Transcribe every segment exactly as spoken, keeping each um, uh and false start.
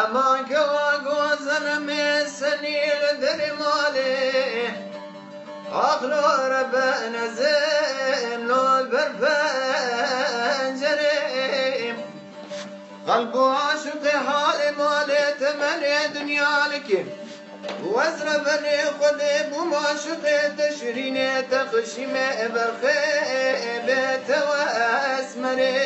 Aman kewa gozelemê senî li derê malê. Axlo rebe nezim lo li ber pencerê. Qelbo aşiqê halê malê temenê dinya likê. Wezre benê xwedê bû maşiqê te şirînê te xişîmê berxê bê te wesmerê.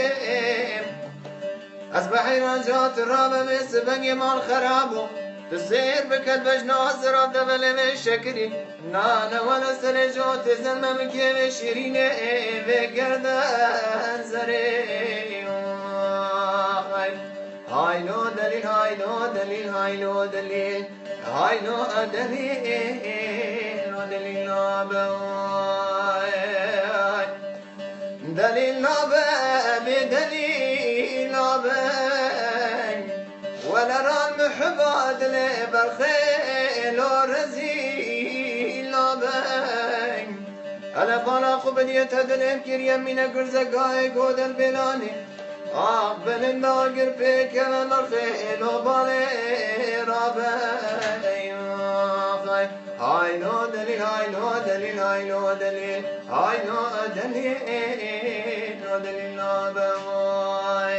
Ez bi heyran ca tu rabemê sibengê mal xerabo. Tu sêr biket bejna zira develê vê şekirî. Nane wele serê jo tê zenme min kê vê şirînê vê gerden zerê. Ay. Haylo delîl, haylo delîl, haylo delîl. Haylo delîl, o delîl nabe. Delîl nabe, bê delîl nabe. Wele ran muhiba dilê berxê lo rezîl nabe. Hele bala xwe bidiyê te dilê kiriye mîne gurze gayê godel bêlanê. Ax bilinda gir pêkeve merxê êlo balê rabe. Eyvax, ay. Haylo delîl, haylo delîl, haylo delîl. Haylo delîl, o delîl nabe vay.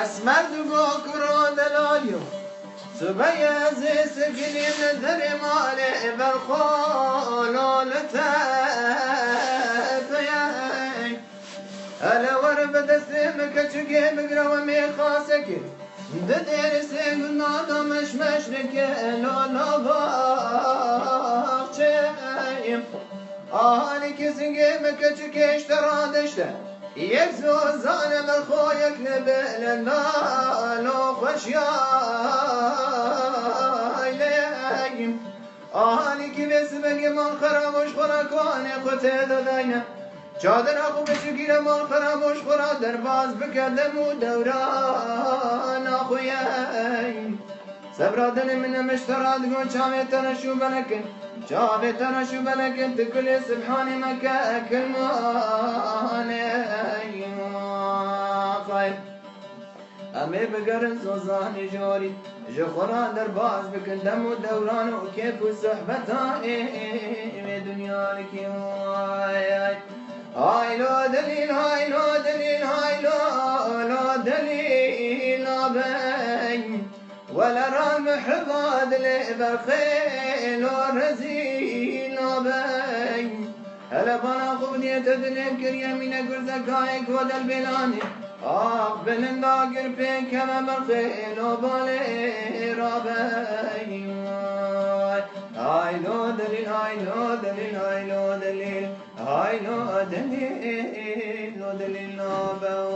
Esmer digo kuro delal yo. Sibê ez ê sekinîm li derê malê berxolo li tepeyê. Hele were bi destê min keçikê bigire we mêxasekê. Di dêrê sê gunda da meşmeş dike lo nava baxçeyê. Ahanî kesingê min keçikê ji te radişte. Yek zozane berxo yek li belenda lo xweşiya ayleyim. Ahanî kî vê sibegê mal xerabo ji xwe re kanê xwe tê de dayne. Çadira xwe biçikî re mal xerabo ji xwe re derbas bike dem û dewrana xwe ye. Sebra dilê min em ji te re digo çavê te re şûbele kin. Çavê te re şûbele kin, tu kulê Sibhanê meke kilmanê. Em ê bigerin zozanê jorî, ji xwe re derbas bikin dem û dewran û kêf û sohbeta ê vê dinya likî. Ay, ay. Haylo delîl, haylo delîl, haylo, lo delîl nabey. Wele ran muhiba dilê berxê lo rezîl nabey. Hele bala xwe bidiyê te dilê kiriye mîne gurze gayek we del bêlanê. Ax bilinda gir pê keve berxê lo balê rabey. Ay lo delîl, ay lo delîl, ay lo delîl. Ay lo delîl, lo delîl nabey.